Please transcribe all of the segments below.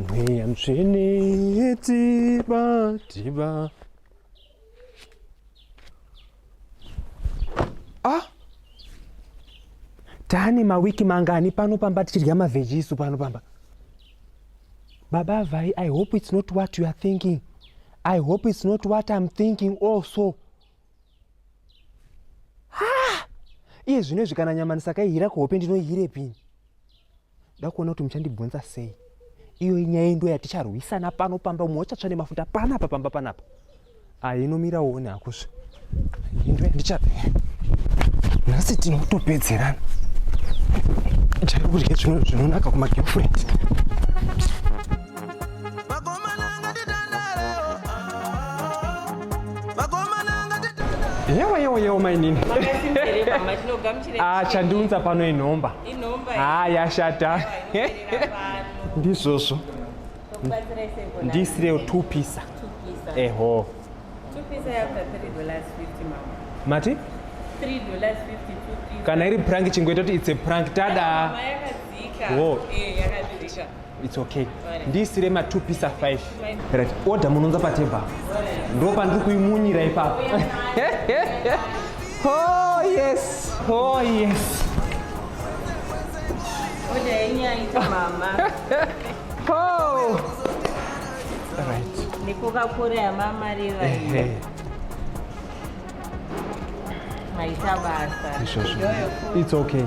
Mweya Mutsvene tiba tiba. Ah! Tane mawiki mangani pano pamba tichidya mavheji isu pano pamba. Baba Vhai, I hope it's not what you are thinking. I hope it's not what I'm thinking also. Ha! Iye zvino izvi kana nyama ndisakaihira kuhope ndinoihirepi? Da kuona kuti muchandibvunza sei. Iyo inyaya ndo yaticharwisana pano pamba umwe uchatsva nemafuta panapa pamba panapa. Ah, inomira uone hakozve. Iyi ndo yandichape. Nhasi tinotopedzerana. Chari kudya zvinonaka kuma girlfriend. Yewa yewa yewa mainini. Ah, chandiunza pano inhomba. Ah, yashata. Ndizvozvo. Ndisirewo tupisa. Eho. Mati? Kana iri prank chingoita kuti it's a prank tada. Wo. Eh, It's okay. Ndiisire ma 2 pisa 5. Right. Order munonza pa table. Ndo pandiri kuimunyira ipapo. Oh yes. Oh yes. Order yenyu yaita mama. Oh. Right. Ne Coca-Cola yamama reva. Maita basa. Izvozvo. It's okay.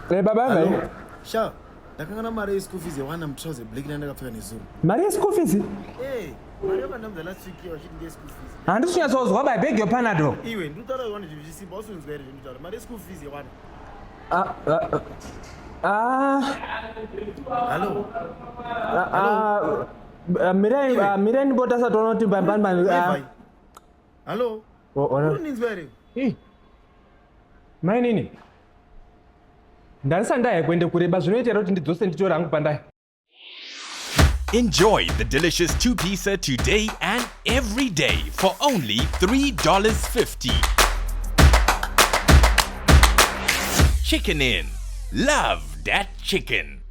Hey, baba, Hello. Sha, ndakangana mari yeschool fees yewana mutrouse eblack nandakapfeka nezuro. Mari yeschool fees? Eh, mari yavandamudza last week vachiti ndeye school fees. Handisi kunyatsozwa by beg your panado. Iwe, ndikutaura iwana zvinhu zvisimba usinzwa here zvindikutaura. Mari yeschool fees yewana. Ah, ah, ah. Hello. Ah, ah, mirai, ah, mirai ndibota satoona kuti bambani bambani. Ah. Hello. Urinzwa here? Eh. Mai nini? Ndandisati ndaya kuende kureba zvinoita here kuti ndidzose nditore hangu pandaya. Enjoy the delicious 2-piecer today and every day for only $3.50. Chicken Inn. Love that chicken.